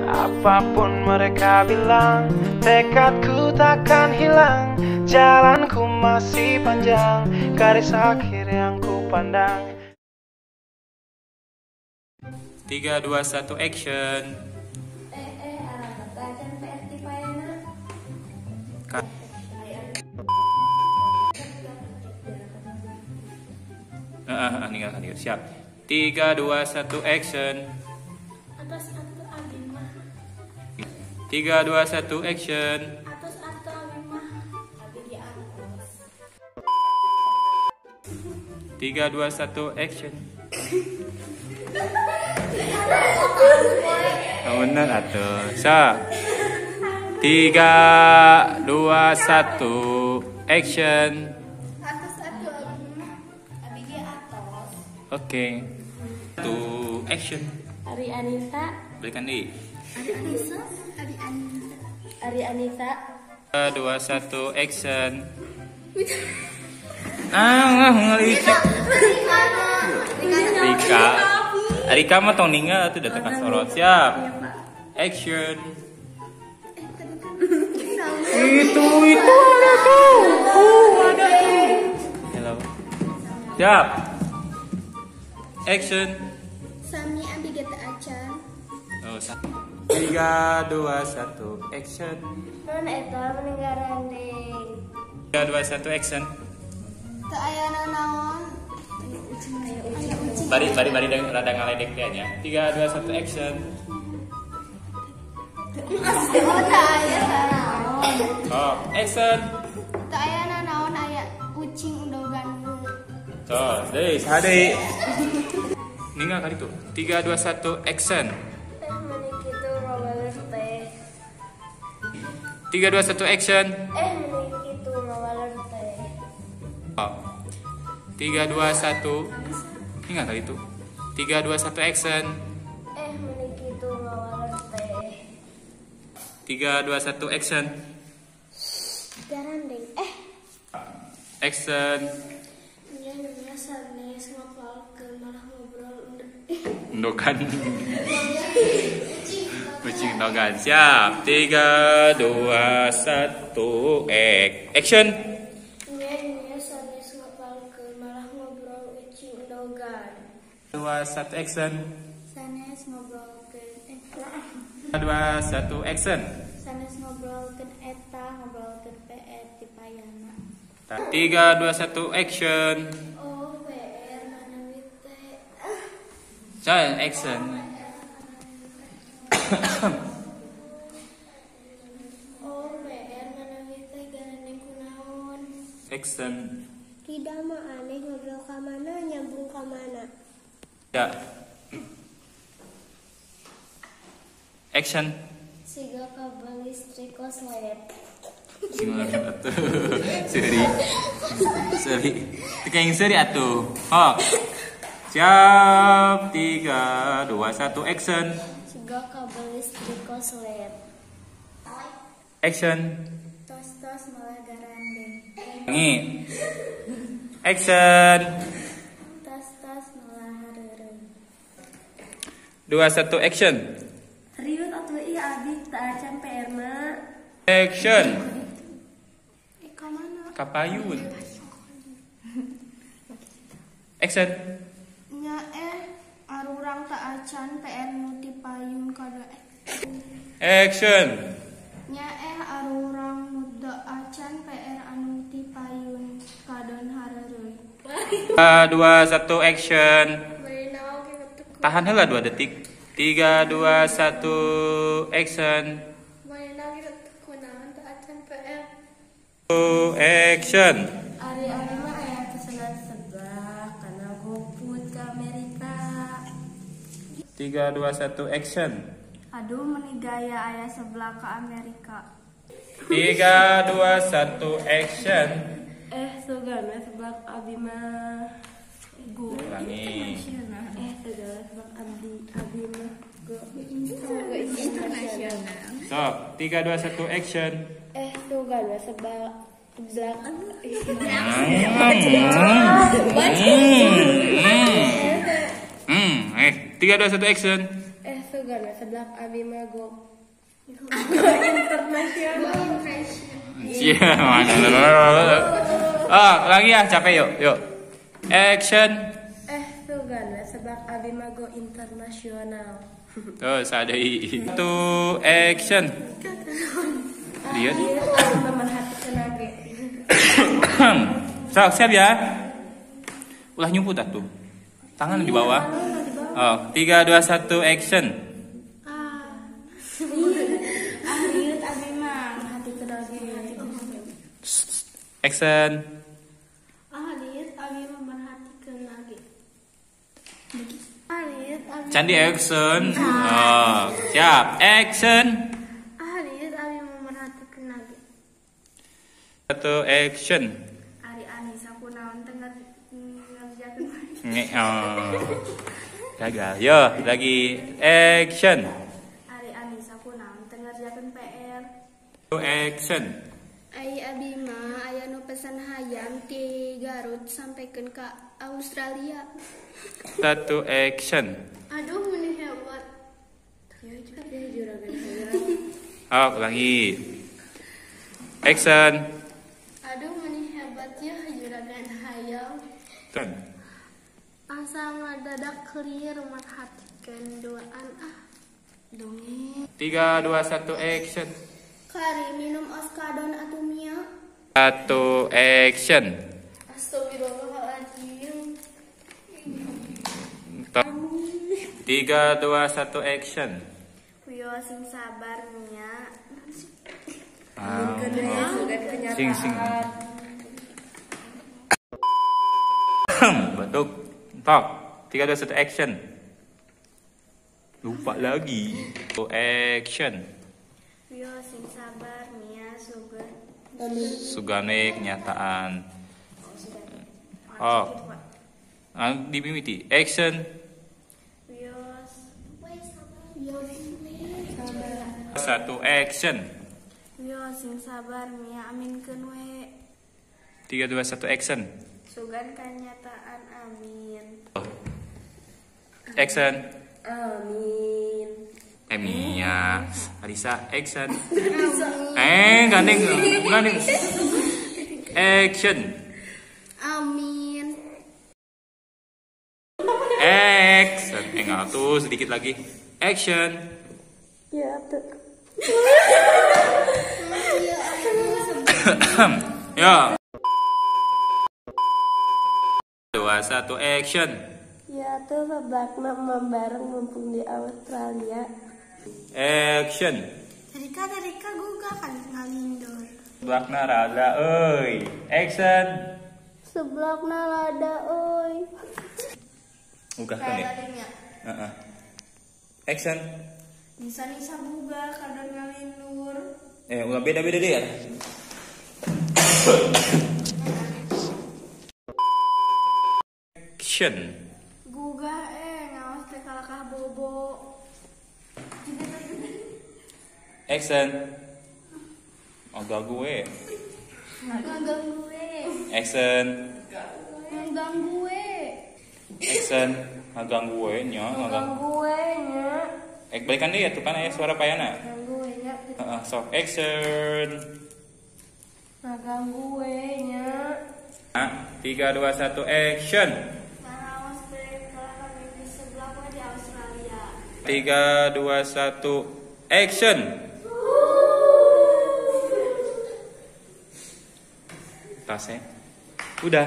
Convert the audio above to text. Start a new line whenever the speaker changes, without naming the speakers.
Apapun mereka bilang, tekadku takkan hilang. Jalanku masih panjang, garis akhir yang ku pandang.
3, 2, 1, action. Ninggal, siap. 3, 2, 1, action.
Atas atau abi mah.
3, 2, 1, action.
Atas atau abi mah. Abi di atas.
3, 2, 1, action. Bener atuh. Sa. 3, 2, 1, action.
Atas atau abi mah. Abi di atas.
Oke. 1, action.
Ari Anissa.
Berikan di.
Ari Anissa. Ari Anissa.
Ari Anissa.
3, 2, 1, action. Ah, ngelicik. Rika. Rika mah tong ninggal atuh datang ka sorot. Siap. Action. Itu ada tuh. Ada tuh. Hello. Siap. Action.
Sami abi ge teu acan.
Oh, 3, 2, 1, action.
Non eta meninggarandeng.
3, 2, 1, action.
Teu aya naon.
Bari bari rada ngaledek teh nya. 3, 2, 1, action.
Teu aya naon.
Oh, action.
Teu aya naon aya ucing undogan.
Tuh, deui saha deui? Ninggal kali tuh. 3, 2, 1, action.
Teh meni kitu ngawaler teh.
3, 2, 1, action.
Meni kitu ngawaler teh.
Oh. 3, 2, 1. Ninggal kali tuh. 3, 2, 1, action.
Meni kitu ngawaler teh.
3, 2, 1, action.
Garandeng.
Action.
Nya sanes ngapalkeun malah ngobrol.
Endokan. Kucing endokan. Siap. 3, 2, 1, action.
Nya sanes ngapalkeun malah ngobrol ucing endogan.
2, 1, action.
Sanes ngobrolkeun
2, 1, action.
Sanes ngobrolkeun eta ngobrolkeun PR ti payana.
3, 2, 1, action.
Oh, PR mana teh.
Saya action.
Oh, PR mana teh garandeng kunaon.
Action.
Tidak mah aneh ngobrol ka mana nyambung ka mana.
Ya. Action.
Siga kabel listrik koslet.
Sing atuh. Seri. Seri. Teu kayak seri atuh. Hok. Siap. 3, 2, 1, action.
Siga kabel listrik koslet.
Action.
Tos-tos malah garandeng.
Ngi. Action.
Tos-tos malah hareureun.
2, 1, action.
Riut atuh ih abi teu acan PR mah.
Action.
Ka mana?
Kapayun. Action.
Nya arurang teu acan PR nu ti payun kada.
Action.
Nya arurang nu teu acan PR anu ti payun kadon hareureun.
3, 2, 1, action. Tahan heula 2 detik. 3, 2, 1, action. Action.
Ari-ari mah aya pesanan seblak kana GoFood ke Amerika.
3, 2, 1, action.
Aduh meni gaya aya seblak ke Amerika.
3, 2, 1, action.
Sugana seblak abi mah go.
Ulangi.
Sugana seblak abi mah go internasional.
Stop. 3, 2, 1, action.
Sugana seblak
3, 2, 1, action.
Sugana sugan we seblak abi mah go internasional.
Iya, mana. Ah, lagi ya, capek yuk, yuk. Action.
Sugan we seblak abi mah go internasional.
Terus ada itu action. Lihat. Sok, siap ya. Ulah nyumput atuh. Tangan di bawah. Oh, 3 2 1 action. Action. Candi action. Oh, siap. Action. 1 action.
Ari Anissa kunaon teh ngerjakeun.
Gagal. Yo, lagi action.
Ari Anissa kunaon teh ngerjakeun PR.
Action.
Ai abi mah aya nu pesan hayam ti Garut sampaikan ka Australia.
1 action.
Aduh meni hebat.
Oh, ulangi. Action.
Aduh meni hebat ya juragan hayam. Asa ngadadak clear merhatikeun duaan ah. Dongeng.
3 2 1 action.
Kari minum oskadon atuh Mia.
1 action.
Astagfirullahaladzim.
3 2 1 action.
Wiyo sing sabar Mia.
Sing sing. Batuk. Tok. 3 2 1 action. Lupa lagi. Action.
Yo sing sabar Mia sugan.
Sugane kenyataan. Oh. Dibimiti. Action.
Yo
1 action.
Yo sing sabar Mia aminkeun we.
3 2 1 action.
Sugan kenyataan amin.
Action.
Amin.
Mia, Arisa, action. Gandeng, gandeng. Action.
Amin.
Action. Enggak tuh sedikit lagi. Action.
Ya tuh.
Ya. 2 1 action.
Ya tuh seblakna bareng mumpung di Australia.
Action.
Rika Rika gugah kan ngalindor.
Seblakna rada euy. Action.
Seblakna rada euy.
Ugah kan ya? Heeh. Action.
Nisa-nisa gugah kadon ngalindur.
Ulah beda-beda deh ya. Action.
Gugah ngawas teh kalakah bobo.
Action. Agak gue.
Ngaganggu gue.
Action.
Ngaganggu gue.
Action. Ngaganggu gue nya,
ngaganggu gue nya.
Balikan deh ya tuh kan aya suara payana.
Ngaganggu gue nya.
Heeh, sok action.
Ngaganggu gue nya.
3 2 1 action. 3 2 1 action. Tasnya udah.